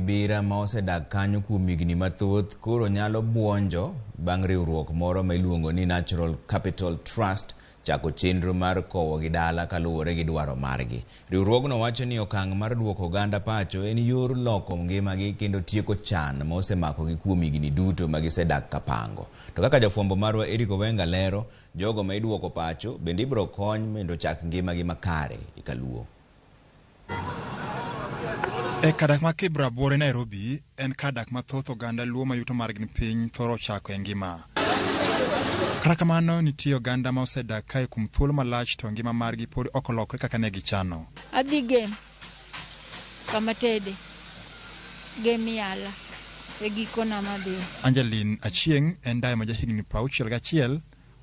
Kibera ma osedak kanyo kuom higni mathoth koro nyalo buonjo bang' riwruok moro ma iluongo ni Natural Capital Trust chako chenro mar kowogi dala kaluwore gi dwaro margi. Riwruogno wacho ni okang' mar duoko oganda pacho en yor loko ngimagi kendo tieko chan ma osemakogi kuom higni duto ma gisedak kapango. To kaka jafwambo marwa Eric Owenga lero, jogo ma iduoko pacho bende ibiro kony mondo ochak ngimagi makare e kaluo. E kar dak ma Kibra buore Nairobi en kar dak ma thoth oganda Luo ma yuto margi ni piny thoro chako e ngima. Kata kamano nitie oganda ma osedak kae kuom thuolo malach to ngima margi pod ok olokre kaka ne gichano. Adhi Gem kama tede Gem Yala e gikona madhiye. Angeline Achieng' en dayo ma jahigni 61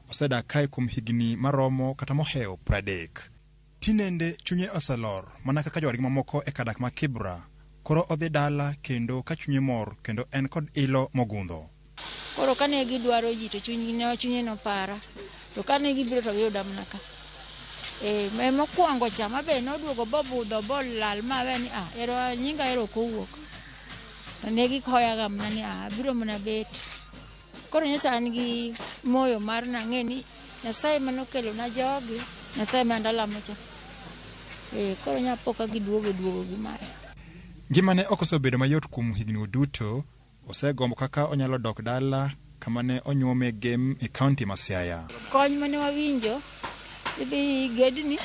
osedak kae kuom higni maromo kata mohewo 30. Tinende chunye oselor mana kaka jowadgi mamoko e kar dak ma Kibra. Koro odhi dala kendo ka chunye mor kendo en kod ilo mogundho. Koro kane gidwaro ji to chunygi ne chunye nopara. To kane gibiro to giyuda mana ka. E, mokwongo cha mabe noduogo bobudho bolal mawe ni ah, ero nyinga ero ok owuok. To ne gikoyaga mana ni ah, abiro mana bet. Koro nyocha an gi moyo mar nang'e ni Nyasaye manokelona jogi, Nyasaye ma andalamo cha. E, koro nyapo ka giduogo duogo gi mae. Ngimane ok osebedo mayot kuom higni duto. Osegombo kaka onyalo dok dala kama ne onyuome Gem e kaunti ma Siaya. Kony mane wawinjo, idhi gedni,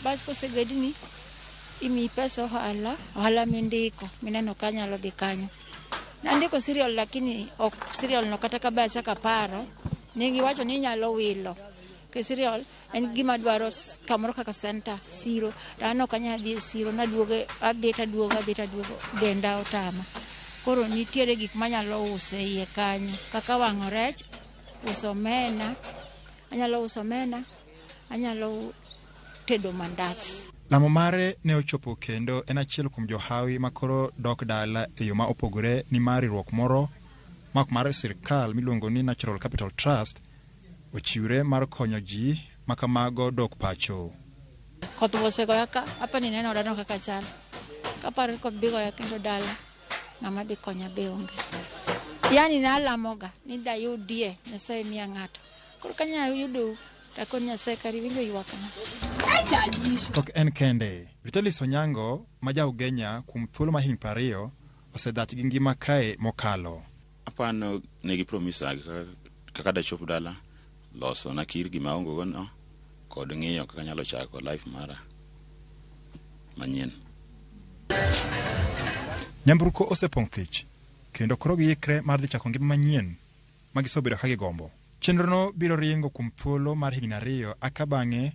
bas kosegedni, imiyi pesa ohala, ohala mindiko, mineno ka nyalo dhi kanyo. Nandiko serial lakini ok serial no kata ka be achako aparo, ne giwacho ni inyalo wilo. Ke serial en gima dwaro kamoro kaka center, siro. To an ok anyal dhi e siro, naduogo adhi taduogo, adhi taduogo, denda otama. Koro nitiere gik manyalo uso e iye kanyo, kaka wang'o rech, uso omena, anyalo uso omena, anyalo tedo mandas. Lamo mare ne ochopo kendo en achiel kuom johawi ma koro dok dala e yo ma opogore nimar riwruok moro ma ok mar sirkal miluongo ni Natural Capital Trust ochiwre mar konyo ji ma kamago dok pacho. Koth osegoya ka, apani neno odano kaka chal. Kaparo ni koth dhi goya kendo dala, ng'ama dhi konya be onge. Yani nalamoga ni dayudie Nyasaye miya ng'ato. Koro kanya yudou, takon Nyasaye kar iwinjo ywakna. To ok en kende. Vitalis Onyango ma ja Ugenya kuom thuolo mar higni 20 osedhach gi ngima kae mokalo. Apano negi promise kaka dachop dala loso na kir gima aonge go no kod ng'iyo kaka anyalo chako life mara manyien. Nyamburko osepong' thich kendo koro giikre mar dhi chako ngima manyien ma gisebedo ka gigombo. Chenrono biro ringo kuom thuolo mar higni 2 aka bang'e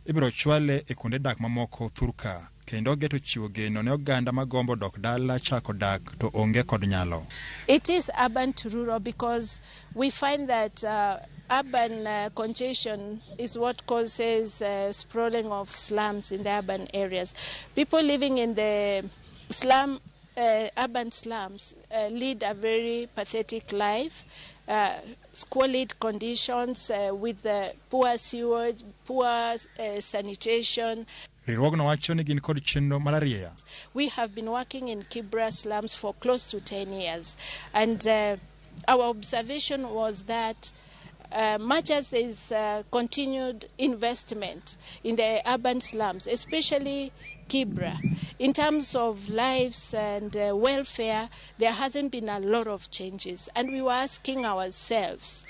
ibiro chwale e kuonde dak mamoko thurka kendo geto chiwo geno ne oganda magombo dok dala chako dak to onge kod nyalo. It is urban to rural because we find that urban congestion is what causes sprawling of slums in the urban areas. People living in the slum, urban slums lead a very pathetic life, squalid conditions with poor sewage, poor sanitation. Riwruogno wacho ni gin kod chenro mar arieya. We have been working in Kibra slums for close to 10 years, and our observation was that much as there is continued investment in the urban slums, especially Kibra, in terms of lives and welfare, there hasn't been a lot of changes. And we were asking ourselves,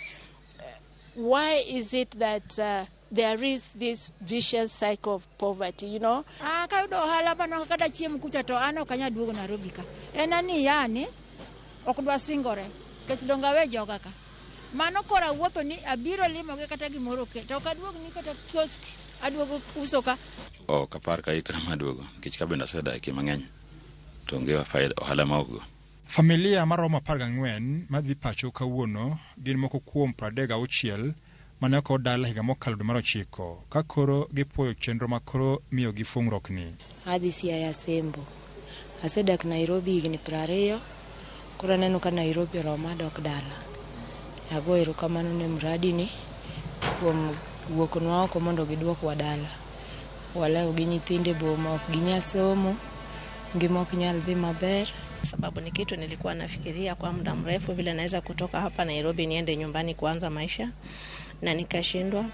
why is it that there is this vicious cycle of poverty, you know? Ah, kayudo ohala mano kata chiemo kucha to an ok anyal duogo Nairobi ka. En ani yani ok dwa singore nikech donge awe joga ka. Mano koro awuotho ni abiro limogi kata gimoro okel to ok aduog ni kata kiosk aduogo uso ka. Ok apar ka ikra mar duogo nikech ka bende asedakie mang'eny to onge faida ohala ma ok go. Familia maromo 14 madhi pacho kawuono gin moko kuom 36 mane ok dala higa mokalo dwe mar ochiko ka koro gipuoyo chenro ma koro miyogi fung'ruokni. Adhi Siaya Sembo. Asedak Nairobi higni 20, koro aneno ka Nairobi oroma adok dala. Ago erokamano ne mradi ni kuom wuoknwa oko mondo giduokwa dala. Walewo gi nyithindo e boma ok ginyal somo, Ngima ok nyal dhi maber. Sababu ni kitu nilikuwa nafikiria kwa muda mrefu, vile naweza kutoka hapa Nairobi niende nyumbani kuanza maisha na nikashindwa.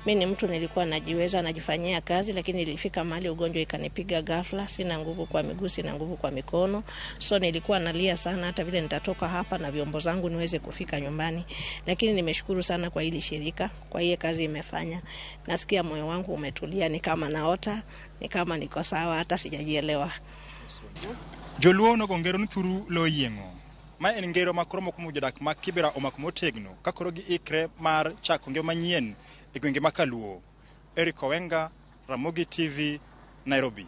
Mi ni mtu nilikuwa najiweza, najifanyia kazi, lakini ilifika mahali ugonjwa ikanipiga ghafla, sina nguvu kwa miguu, sina nguvu kwa mikono, so nilikuwa nalia sana, hata vile nitatoka hapa na vyombo zangu niweze kufika nyumbani. Lakini nimeshukuru sana kwa hili shirika, kwa hiyo kazi imefanya. Nasikia moyo wangu umetulia, ni kama naota, ni kama niko sawa, hata sijajielewa. Joluo nogo ngero ni thuru lo yieng'o. Ma en ngero ma koro moko kuom jodak ma Kibera omako motegno ka koro giikre mar chako ngima manyien e gwenge ma Kaluo. Eric Owenga, Ramogi TV, Nairobi.